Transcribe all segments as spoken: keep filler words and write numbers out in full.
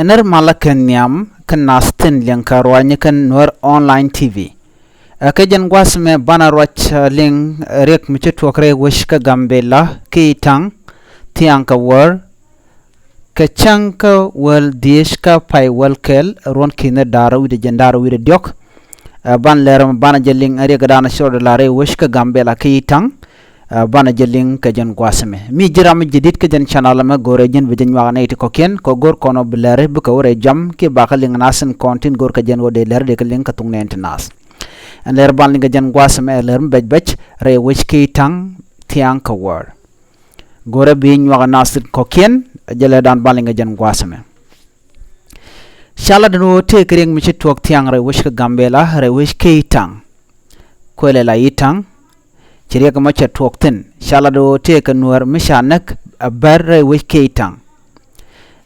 Nɛr malä kɛn nhiam kɛ nath tin liɛŋ kɛ ruac ni kɛn Nuɛr Online T V. Ɛ kɛ jɛn gua̱th mɛ banɛ ruac, ɛ, liŋ, ɛ, riɛk mi ci tuɔk rɛy wec kä Gambela kiɛ Itaŋ thiaŋ kɛ wäär. Kɛ cäŋ kä wäl dhieec kä pay wäl kɛl ruɔ̱n ki̱ni da̱r wi̱cdɛ jiɛn da̱r wi̱cdɛ diɔ̱k. Ɛ, ban lɛr mɛ banɛ jɛ liŋ ɛ riɛk dan ci rɔɔdɛ la̱r rɛy wec kä Gambela kiɛ Itaŋ. Ɛ, banɛ jɛ liŋ kɛ jɛn gua̱th mɛ. Mi ji̱ ram mi jɛ di̱t kä jɛn channel mɛ, go̱rɛ ji̱n bi jɛ nyuak nɛy ti kɔ̱kiɛn kɛ go̱r kɔn ɔ bi lɛri bikɛ wä rɛy jam kiɛ bakä liŋ nath tin kɔn tin go̱r kɛ jɛn wä dee lɛri dee kɛ liŋ kɛ thuŋ nɛɛni ti nath. Ɛn lɛr ban liŋ kɛ jɛn gua̱th mɛ ɛ lɛr mi bɛc bɛc rɛy wec kiɛ Itaŋ thiaŋ kɛ wäär. Go̱rɛ bi nyuak nath tin kɔ̱kiɛn, ɛ jɛ lɛr dan ban liŋ kɛ jɛn gua̱th mɛ. Ca lat ɛn ɣöö tëëkɛ riɛk mi ci tuɔɔk thiaŋ rɛy wec kä Gambela, rɛy wec kiɛ Itaŋ. Kuëlɛ la Itaŋ, ci riɛk ɛmɔ cɛ tuɔɔk thi̱n. Ca lat ɛn ɣöö tëëkɛ Nuäär mi ca näk ɛ bär rɛy wec kiɛ Itaŋ.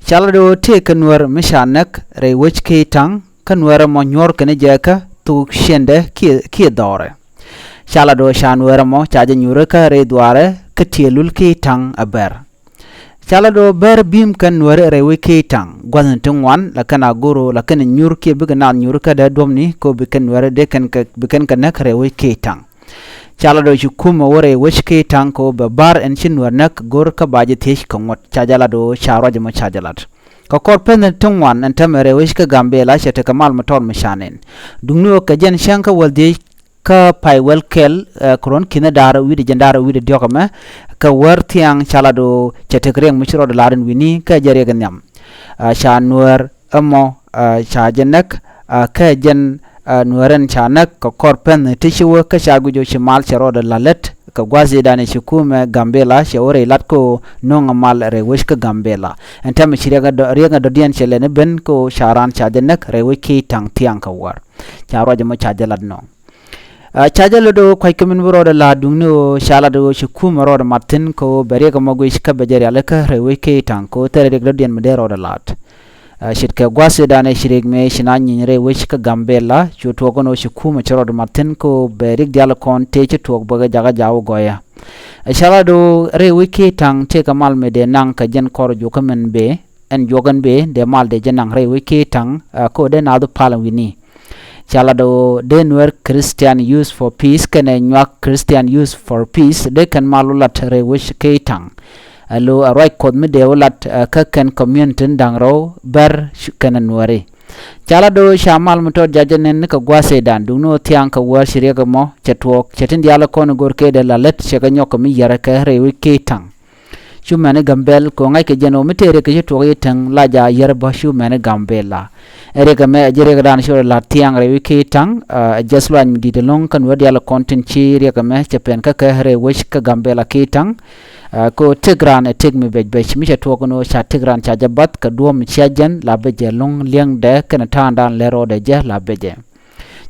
Ca lat ɛn ɣöö tëëkɛ Nuäär mi ca näk rɛy wec kiɛ Itaŋ, kä Nuäär ɛmɔ nyuɔ̱ɔ̱r kɛn jɛ kä thuk ciëndɛ kiɛ, kiɛ dhɔrɛ. Ca lat ɛn ɣöö ca Nuäär ɛmɔ ca jɛ nyuuri kä rɛy dhuaarɛ kä tiëë lul kiɛ Itaŋ ɛ bär. Ca lat ɛn ɣöö bär bi̱i̱m kɛn Nuääri rɛy wec kiɛ Itaŋ, gua̱thni ti ŋuan, la kɛn a go̱r ɣöö la kɛn nyuur kiɛ bikɛ naath nyuur kä dee duɔ̱pni, kɛ ɣöö bi kɛn Nuääri dee kɛn kɛ, bi kɛn kɛ näk rɛy wec kiɛ Itaŋ. Ca lat ɛn ɣöö ci kumɛ wä rɛy wec kiɛ Itaŋ kɛ ɣöö bɛ bär ɛn ci Nuäär näk go̱r kä ba jɛ thiec kɛ ŋuɔ̱t. Ca jɛ lat ɛn ɣöö ca ruac ɛmɔ ca jɛ lat. Kɛ kɔr pɛn ti ŋuan ɛn täämɛ rɛy wec kä Gambela cɛ tekɛ mal mi tɔt mi ca nɛn. Duŋni ɣöö kɛ jɛn cäŋ kä wäl dhieec kä pay wäl kɛl, ɛ, kɛ ruɔ̱n ki̱ni da̱r wi̱cdɛ jiɛn da̱r wi̱cdɛ diɔ̱k ɛmɛ, kɛ wäär thiaŋ ca lat ɛn ɣöö cɛ tekɛ riɛk mi ci rɔɔdɛ la̱r ɛn wi̱ni kɛ jɛ riɛk nhiam. Ɛ, ca Nuäär ɛmɔ, ɛ, ca jɛ näk, ɛ, kɛ jɛn, ɛ, Nuäär ɛn ca näk kɛ kɔr pɛn ti ci wä kä ca guic ɣöö ci mal cɛ rɔɔdɛ la̱r lät kɛ gua̱th ëëdan ëë ci kumɛ Gambela cɛ wä rɛy lat kɛ ɣöö nöŋɛ mal rɛy wec kä Gambela. Ɛn täämɛ ci riɛk ɛ dɔ, riɛk ɛ dɔ̱diɛn cɛ lɛni ben kɛ ɣöö ca raan ca jɛ näk rɛy wec kiɛ Itaŋ thiaŋ kɛ wäär. Ca ruac ɛmɔ ca jɛ lat nɔŋ. Ɛ, ca jɛ lat ɛn ɣöö kua̱ckɛ min bi rɔɔdɛ la̱r duŋni ɣöö ca lat ɛn ɣöö ci kumɛ rɔɔdɛ mat thi̱n kɛ ɣöö bɛ riɛk ɛmɔ guic kä bɛ jɛ rialikä rɛy wec kiɛ Itaŋ kɛ ɣöö thilɛ riɛk dɔ̱diɛn mi dee rɔɔdɛ la̱r. Ɛ, ce̱tkɛ gua̱th ëëdan ëë ci riɛk mëë ci naath nyieeny rɛy wec kä Gambela cu tuɔɔk ɛn ɣöö ci kumɛ ci rɔɔdɛ mat thi̱n kɛ ɣöö bɛ riɛk diaal kɔn tëë ci tuɔɔk bɛ kɛ jakä jaw gɔɔyä. Ɛ, ca lat ɛn ɣöö rɛy wec kiɛ Itaŋ tëëkɛ mal mi dee naŋ kɛ jɛn kɔr juɔkä min bëë, ɛn juɔk ɛn bëë dee mal dee jɛ naŋ rɛy wec kiɛ Itaŋ, ɛ, kɛ ɣöö dee naath pal wi̱ni. Ca lat ɛn ɣöö dee Nuer Christian Youth for Peace kɛnɛ Nyuak Christian Youth for Peace dee kɛn mal wä lat rɛy wec kiɛ Itaŋ. Ɛ, lo ɛ ruac Kuɔth mi dee wä lat, ɛ, kä kɛn community ni da̱ŋ rɛw, bär kɛnɛ Nuääri. Ca lat ɛn ɣöö ca mal mi tɔt ja̱ jɛ nɛn ni kɛ gua̱th ëëdan duŋni ɣöö thiaŋ kɛ wäär ci riɛk ɛmɔ cɛ tuɔɔk, cɛ tin diaal kɔn go̱r kɛ dee la̱r lät cɛ kɛ nyɔk kɛ mi yɛrɛ kɛ rɛy wec kiɛ Itaŋ. Cu mɛni Gambela kɛ ɣöö ŋa̱ckɛ jɛn ɣöö mi tëë riɛk kɛ ci tuɔɔk Itaŋ la ja̱ yɛr bä cu mɛni Gambela. Ɛ riɛk ɛmɛ ɛ jɛn riɛk dan ci rɔɔdɛ la̱r thiaŋ rɛy wec kiɛ Itaŋ, ɛ, ɛ jiɛth lɔaac mi di̱i̱t ɛlɔ̱ŋ kä Nuäär diaal kɔn tin ci riɛk ɛmɛ cɛ pɛn kä kɛ rɛy wec kä Gambela kiɛ Itaŋ. Ɛ, kɛ ɣöö tëk raan ɛ tëk mi bɛc bɛc mi cɛ tuɔɔk ɛn ɣöö ca tëk raan ca jɛ bath kɛ duɔ̱ɔ̱p mi cia jɛn la bɛcɛ ɛlɔ̱ŋ li̱eŋdɛ kɛnɛ ta̱a̱ŋdan lɛr rɔɔdɛ jɛ la bɛcɛ.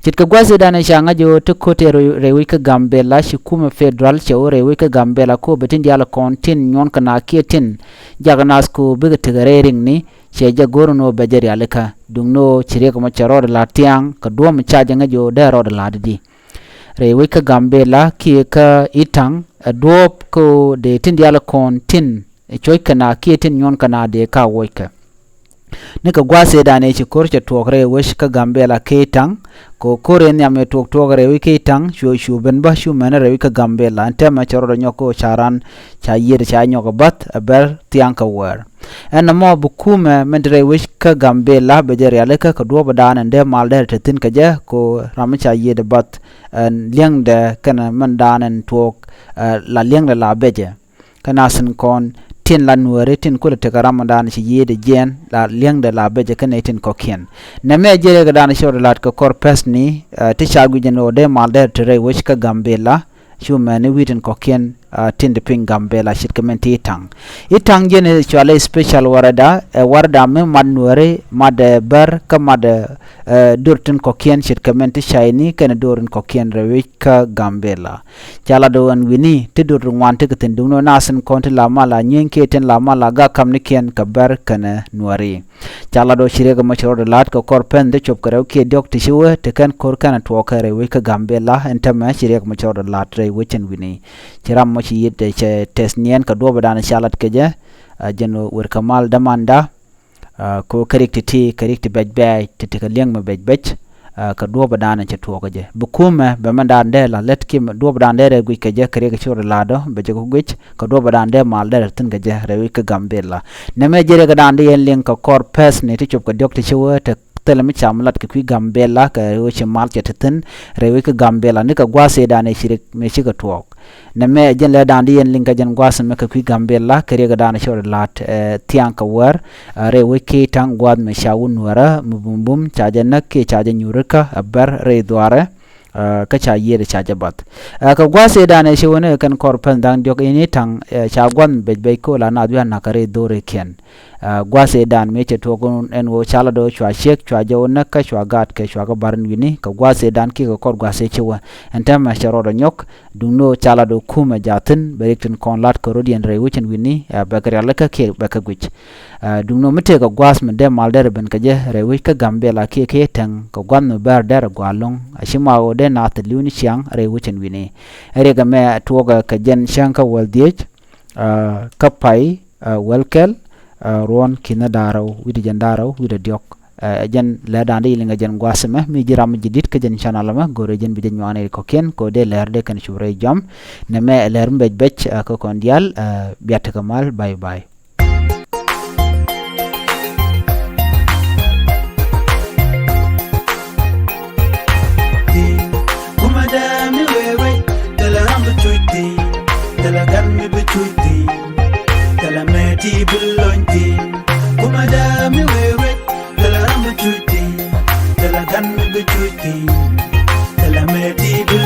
Ce̱tkɛ gua̱th ëëdan ëë ca ŋa̱c ɣöö te ko̱t tëë rɛy, rɛy wec kä Gambela ci kumɛ federal cɛ wä rɛy wec kä Gambela kɛ ɣöö bɛ tin diaal kɔn tin nyuɔn kɛ naath kiɛ tin jak naath kɛ ɣöö bikɛ tekɛ rɛy riŋni cɛ jɛ go̱r ɛn ɣöö bɛ jɛ rialikä duŋni ɣöö ci riɛk ɛmɔ cɛ rɔɔdɛ la̱r thiaŋ kɛ duɔ̱ɔ̱p mi ca jɛ ŋäc ɣöö dee rɔɔdɛ la̱r di. Rɛy wec kä Gambela kiɛ kä Itaŋ ɛ duɔ̱ɔ̱p kɛ ɣöö dee tin diaal kɔn tin cuɔ̱ckɛ naath kiɛ tin nyuɔnkɛ naath dee ka wuɔckɛ. Ni kɛ gua̱th ëëdan ëë ci ko̱r cɛ tuɔɔk rɛy wec kä Gambela kiɛ Itaŋ, kɛ ɣöö ko̱r ëë nhiam ëë tuɔɔk tuɔɔk rɛy wec kiɛ Itaŋ cuɛ cu ben bä cu mɛni rɛy wec kä Gambela. Ɛn täämɛ cɛ rɔɔdɛ nyɔk kɛ ɣöö ca raan ca yiëëd ca nyɔk ɛ bath ɛ bär thiaŋ kɛ wäär. Ɛn nɔmɔ bi kumɛ min te rɛy wec kä Gambela bɛ jɛ rialikä kɛ duɔ̱ɔ̱pdan ɛn dee mal dee te thi̱n kɛ jɛ kɛ ɣöö ram mi ca yiëëd ɛ bath ɛn li̱eŋdɛ kɛnɛ mindan ɛn tuɔɔk, ɛ, la li̱eŋdɛ la bɛcɛ. Kä naath tin kɔn tin la Nuääri tin kulɛ tekɛ ramdan ci yiëëdɛ jiɛɛn la li̱eŋdɛ la bɛcɛ kä nɛy tin kɔ̱kiɛn. Nɛmɛ jɛ riɛkdan ci rɔɔdɛ la̱t kɛ kɔr pɛ̈thni, ɛ, ti ca guic ɛn ɣöö dee mal dee te rɛy wec kä Gambela. Cu mɛni wi̱i̱ tin kɔ̱kiɛn, ɛ, tin te piny Gambela ce̱tkɛ min te Itaŋ. Itaŋ jɛn ɛ cɔalɛ special warada, ɛ warada mi mat Nuääri, mat ɛ bär kä mat ɛ, ɛ, döör tin kɔ̱kiɛn ce̱tkɛ min te Cayni kɛnɛ döör tin kɔ̱kiɛn rɛy wec kä Gambela. Ca lat ɣöö ɛn wi̱ni te döör ti ŋuan tekɛ thi̱n duŋni ɣöö naath tin kɔn ti la mal a nyieeny kiɛ tin la mal a gak kamnikiɛn kɛ bär kɛnɛ Nuääri. Ca lat ɣöö ci riɛk ɛmɔ ci rɔɔdɛ la̱t kɛ kɔr pɛn ti cop kɛ rɛw kiɛ diɔ̱k ti ci wee ti kɛn ko̱r kɛnɛ tuɔɔk kɛ rɛy wec kä Gambela. Ɛn täämɛ ci riɛk ɛmɔ ci rɔɔdɛ la̱t rɛy wec ɛn wi̱ni. Ci ram mɔ ci yiëëdɛ cɛ tɛth niɛn kɛ duɔ̱ɔ̱pdan ca lat kɛ jɛ, ɛ, jɛn ɣöö wer kɛ mal dämanda. Aa, kɛ ɣöö kɛ riɛk ti̱ti̱, kɛ riɛk ti bɛc bɛɛc, ti̱ti̱ kɛ li̱eŋ mi bɛc bɛc. Aa, kɛ duɔ̱ɔ̱p ɛ da̱a̱n cɛ tuɔɔk kɛ jɛ. Bi kumɛ, bɛ mɛn da̱a̱n dee la lät kiɛ duɔ̱ɔ̱p ɛ da̱a̱n dee rɛy guic kɛ jɛ, kɛ riɛk cɛ rɔ la̱tdɔ, bɛ jɛ kɛ guic, kɛ duɔ̱ɔ̱p ɛ da̱a̱n dee mal dee rɛ thi̱n kɛ jɛ, rɛy wec kä Gambɛla. Nɛmɛ jɛ riɛk ɛ da̱a̱n dee yɛn liŋ kɛ kɔr pɛth ni ti cop kɛ diɔ̱k ti ci wee te thilɛ mi cam lat kɛ kui̱ Gambɛla kɛ ɣöö ci mal cɛ te thi̱n rɛy wec kä Gambɛla. Ni kɛ gua̱a̱th ëëdan ëë ci riɛk mëë cikɛ tuɔɔk. Nɛmɛ jɛn lɛ da̱a̱n di yɛn liŋ kɛ jɛn gua̱a̱th mɛ kɛ kui̱ Gambɛla kɛ riɛk da̱a̱n cɛ rɔ la̱t, ɛ, thia̱a̱ŋ kɛ wäär, ɛ, rɛy wec ki̱i̱c ta̱ŋ gua̱a̱th mɛ ca wä Nuäärä mi bumbum ca jɛ näk kiɛ ca jɛ nyuurikä ɛ bär rɛy dhuaarɛ, ɛ, kä ca yiëëdɛ ca jɛ bath. Ɛ, kɛ gua̱a̱th ëëdan ëë ci wä ni kɛn kɔr pɛn da̱ŋ diɔ̱k in i̱ ta̱ŋ, ɛ, ca gua̱a̱th mi bɛc bɛc ko̱ la naath wi̱i̱ a na̱k kɛ rɛy dho̱r i̱ kiɛn. Aa, gua̱a̱th ëëdan mëë cɛ tuɔɔk ɛn ɣöö ca lat ɣöö cua ciek, cua jɛ wä näk kä cua gaat kɛ cua kɛ bar in wi̱ni, kɛ gua̱a̱th ëëdan kiɛ kɛ kɔr gua̱a̱th ëë ci wä. Ɛn täämɛ cɛ rɔɔdɛ nyɔk, duŋni ɣöö ca lat ɣöö kumɛ jaathin, bɛ riɛk tin kɔn lat kɛ rɔ̱diɛn rɛy wec ɛn wi̱ni, aa, bɛ kɛ rialikä kiɛ bɛ kɛ guic. Aa, duŋni ɣöö mi tëëkɛ gua̱a̱th mi dee mal derɛ ben kɛ jɛ rɛy wec kä Gambɛla kiɛ kiɛ tɛŋ, kɛ gua̱a̱th mi bɛr derɛ gɔaa ɛlɔ̱ŋ, a ci ma ɣöö dee naath li̱w ni ciaŋ rɛy wec ɛn wi̱ni. Ɛ riɛk ɛmɛ tuɔɔkɛ kɛ jɛn cäŋ kä wäl dhieec, aa, kä pay, aa, wäl kɛl, aa, ruɔ̱n ki̱n da̱rɛw wi̱cdɛ jɛn da̱rɛw wi̱cdɛ diɔ̱k. Aa, ɛ jɛn lɛ da̱a̱n di yɛn liŋ ɛ jɛn gua̱a̱th ɛmɛ mi ji̱ ram mi ji̱ di̱t kä jɛn channel ɛmɛ, go̱rɛ jɛn bi jɛ nyuak nɛy kɔ̱kiɛn kɛ ɣöö dee lɛr dee kɛn cup rɛy jɔam. Nɛmɛ ɛ lɛr mi bɛc bɛc, aa, kä kɔn diaal, aa, bia tekɛ mal, bye bye. Kumɛ dee mi wee wec, thilɛ ram bi cuc thi̱n, thilɛ gan mi bi cuc thi̱n, thilɛ mɛ ti bi lony thi̱n. Kumɛ dee mi wee wec, thilɛ ram bi cuc thi̱n, thilɛ gan mi bi cuc thi̱n, thilɛ mɛ ti bi